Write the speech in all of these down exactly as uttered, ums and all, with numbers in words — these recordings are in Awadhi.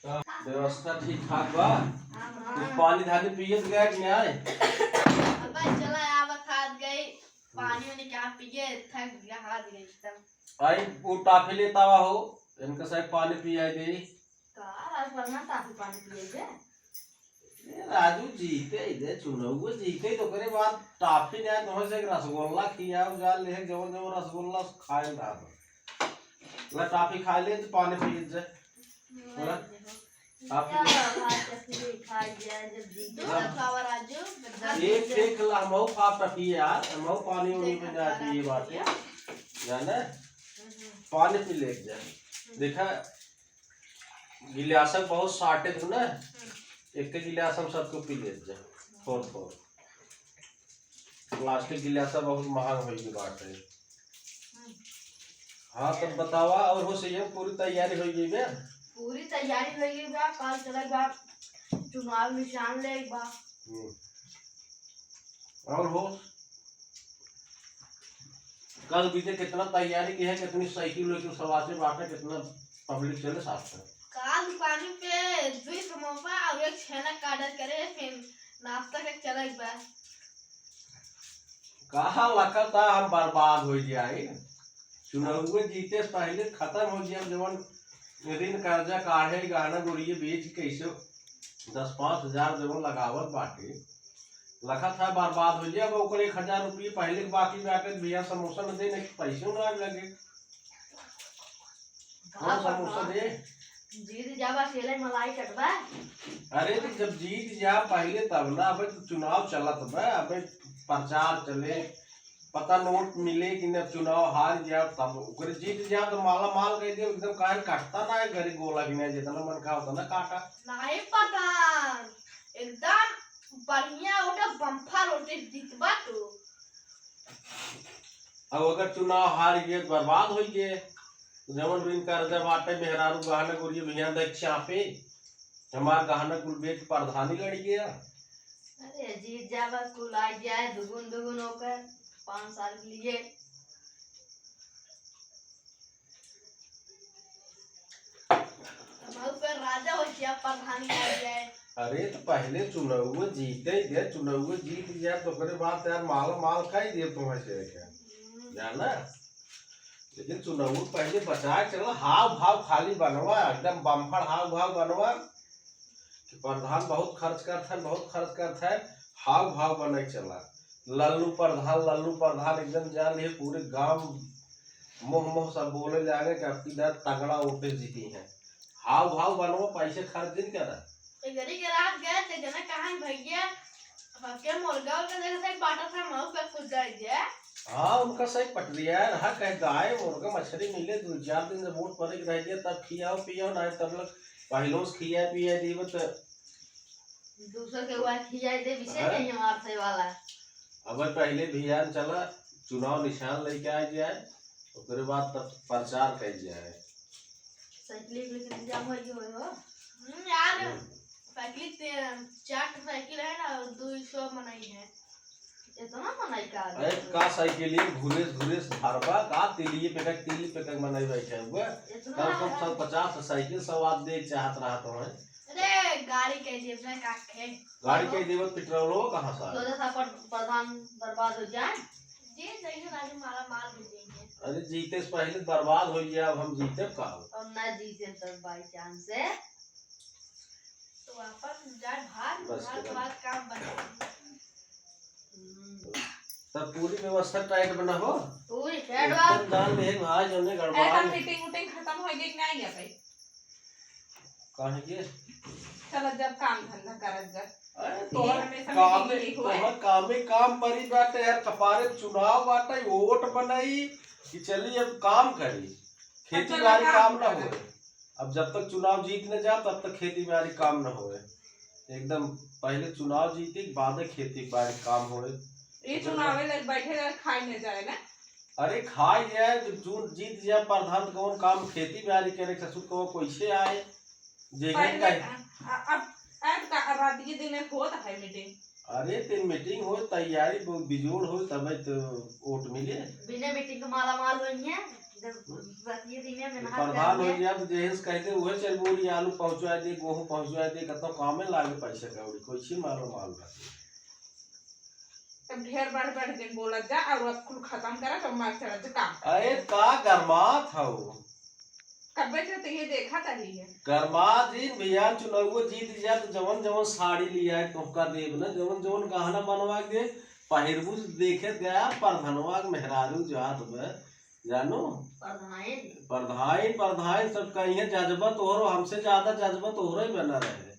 व्यवस्था ठीक ठाक बा? हाँ, हाँ। कुछ पानी धानी पियत गया कि नाहीं? अबे चला, आवत हाथ गई, पानी वानी क्या पिए, थक गया, हाथ गई एकदम। आई, वो टाफी लेता हुआ हो, इनका साथ पानी पियाई दे। का राजू, बढ़िया टाफी पानी पिए दे। ए, राजू जीते ही दे, चुनाव जीते ही तो करे बात, टाफी नहीं आए तो से एक रसगुल्ला खियाओ जा, ले जवन जवन रसगुल्ला खाए ना। ला टाफी खा ले तो पानी पी जा। बोला? टाफी क्या ले। बात है, फिर खा जाए जब जीते। हाँ। खावा राजू, एक फेंक ला, हमहू खा टाफी यार, हमहू पानी उनी में जा पिए बाटे। जाने? हम्म। पानी पी ले जा। देखा, गिलास बहुत साटे थे ना, हम्म। एक के गिलास हम सबको पी लेते जा, थोड़ थोड़। प्लास्टिक गिलास बहुत महंग हो गई बात है। हम्म। हाँ, तब बतावा, और हो सही है, पूरी तैयारी हो गई बे? पूरी तैयारी हो गई बा, कल चले बा, चुनाव निशान ले बा। हम्म। और हो? कल बीते कितना तैयारी की है, कितनी साइकिल लेके सवार से बाटे, कितना पब्लिक चले साथ में। का दुकान पे दो समोसा और एक छेना का ऑर्डर करे, फिर नाश्ता के चले बा। कहा लखा था हम बर्बाद हो जाए, चुनाव जीते से पहले खत्म हो जाए, जवन ऋण कर्जा काढ़े, गहना गुरिये बेच के कैसे दस पाँच हजार जवन लगावत बाटे, लखा था बर्बाद हो जाए। अब ओकर एक हजार रुपये पहले के बाकी में आके भैया समोसा न दे, नहीं पैसों ना लगे। कौन समोसा दे? जीत जाबा, अकेले मलाई कटबा। अरे तो जब जीत जा पहले तब ना, अबे तो चुनाव चलत बा, अबे प्रचार चले, पता नोट मिले कि ना, चुनाव हार जा तब ओकरे जीत जा तो माला माल कह दे, एकदम काहे कटता ना है, घरे गोला कि ना, जितना मन खाए उतना काटा। नहीं पता, एकदम बढ़िया ओटा बम्फर ओटे जीतबा तू। अब अगर चुनाव हार गए तो बर्बाद हो गए। जवन ऋण कर्जा बाटे, मेहरारू गहना गुरिये भैया देख चापे, हमार गहना कुल बेच प्रधानी लड़ गया। अरे जीत जावा, कुल आ जाए दुगुन दुगुन होकर पाँच साल के लिए। हम ऊपर राजा हो गया, प्रधानी आ जाए। अरे तो पहले चुनाव जीते ही दे, चुनाव जीत गया तो ओकरे बाद यार माल माल खाई दे तुम्हें से क्या? हम्म। जाना? लेकिन चुनाव पहले बचा के चला, हाव भाव खाली बनवा, एकदम बम्फर हाव भाव बनवा कि प्रधान बहुत खर्च करत है, बहुत खर्च करत है, हाव भाव बने के चला। लल्लू प्रधान, लल्लू प्रधान एकदम जान लिए पूरे गांव मोह मोह सब बोले लागे कि आपकी दर तगड़ा वोटे जीती हैं। हाव भाव बनवा, पैसे खर्च दिन करा। एक घड़ी के रात गए थे जना कहाँ भैया, सबके मुर्गा उर्गा देखे थे, बाटा था, मऊ पे कुछ जाए जे। हाँ, उनका सही पटरिया है, रहा कहे गाय, मुर्गा, मछली मिले, दो चार दिन जब वोट पड़े के रह गया, तब खियाओ पियाओ, ना तब लग पहलों से खिया पिया दीबे तो दूसर के हुआ खिया दे, विषय हाँ? नहीं हमार से वाला। अब पहले भियान चला, चुनाव निशान लेके आ जाए, ओकरे बाद तब प्रचार कइल जाए। साइकिल के इंतजाम हो गयो हो? हम्म, यार, हम्म। साइकिल ते-, चार ठो साइकिल है ना, और दो सौ मनई है। इतना मनई का आदमी अरे, है? का साइकिल ये घुरेस घुरेस धरबा, का तिलिये पेकक, तिलिये पेकक मनई बैठे हुए। इतना कल कम है? सौ पचास साइकिल सवार दे चाहत रहा तो है। अरे, गाड़ी के जेब में का खे? गाड़ी के जेब में पेट्रोल हो कहाँ से आए? तो जैसा पर-, प्रधान बर्बाद हो जाए। जी, सही है, राजू माला माल हो जाएंगे। अरे, जीते से पहले बर्बाद हो गया, अब हम जीते का हो? और ना जीते तो by chance से। तो वापस जाए भाग, बस भाग, करो। भाग, काम बने। हम्म। तब पूरी व्यवस्था tight बना हो? पूरी tight बा। एकदम जान ले भाई, जौने गड़बड़ा ऐसा नहीं। Meeting उटिंग खत्म हो गई कि नहीं है भाई? काहे के? चल जब काम धंधा करत जा। अरे ये तोहर हमेशा कामे, meeting यही हुआ है। तोहर कामे काम परी बाटे यार, कपारे चुनाव बाटे, वोट बनाई कि चली अब काम करी, अब खेती चल बाड़ी काम काम ना करे। होए। अब जब तक चुनाव जीत न जा, तब तक खेती बाड़ी काम न होए। एकदम पहले चुनाव जीती, बाद में खेती बाड़ी काम होए। ये चुनावे लग बैठे रहे, खाई न जाए ना। अरे खाई जाए, जब जून जीत जाए प्रधान, तो कौन काम खेती बाड़ी करे, ससुर को कैसे आए? जे पहले, कहे। आ, आ, अब, अब का, अब रात के दिन में होत है meeting। अरे, ते meeting हो, तैयारी हो, बिजोड़ हो, तबे तो वोट मिले। बिना meeting के माला माल होई है। जब बतिये दिने में नहात प्रधान हो जाए। गया तो जेहेस कहते उहे चल बोरी आलू पहुँचवा दे, गेहूँ पहुँचवा दे, कतो कामे लागे पैसा कौड़ी, कोई सी मारो माल रहे। तब ढेर बढ़ बढ़ दिन बोलत जा और अब कुल खत्म करा तो मार चढ़त जा काम। अरे का गरमात हौ? कब्बे से तो ये देखा तही है। गरमात दिन भैया, चुनौवो जीत जा तो जवन जवन साड़ी लिया है तोहका देब ना, जवन जवन गहना बनवा के दे, पहिरबू देखे गया परधनवा के मेहरारू जात बे, जानो? परधाइन। परधाइन, परधाइन सब कहिए जज्बा तोहरो, हमसे ज्यादा जज्बा तोहरो ही बना रहे।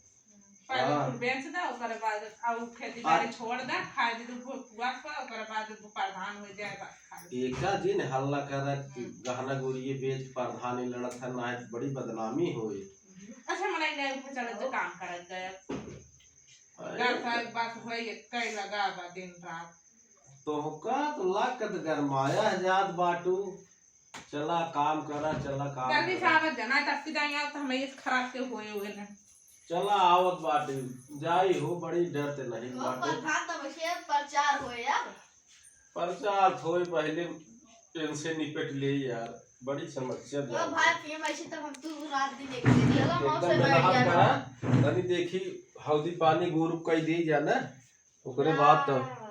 पहले हाँ। कुल बेच दा, ओकर बाद आउ खेती आ- बाड़ी छोड़ दा, खाए दे दू पुआ पर, ओकर बाद वो प्रधान हो जाए, बस खा ले। एका जिन हल्ला कर, हम्म। गहना गुरिये बेच प्रधान ही लड़त है, ना है बड़ी बदनामी होए। अच्छा, मनाई नहीं ऊपर चढ़त तो काम करत गया। अरे घर का तो एक बात होए, एक कई लगा बा दिन रात। तोहका तो लागत गरमाया है जात बाटू। चला काम करा, चला काम जल्दी से करा। आवत जना, तब से जाएंगे, अब तो हमें इस खराब के हुए हुए ना। चला आवत बाटे, जाई हो, बड़ी डर ते नहीं वो बाटे। प्रधान तो वैसे प्रचार होए यार। प्रचार होए पहले इनसे निपट ले यार, बड़ी समस्या तो जा भाई, रही। पीएम ऐसे तो हम तू रात दिन एक दिन चलो, मौत एकदम से बैठ मेहनत गया। करा, तनी देखी हल्दी पानी गोरू कई दे जाना, ओकरे बाद तो हाँ।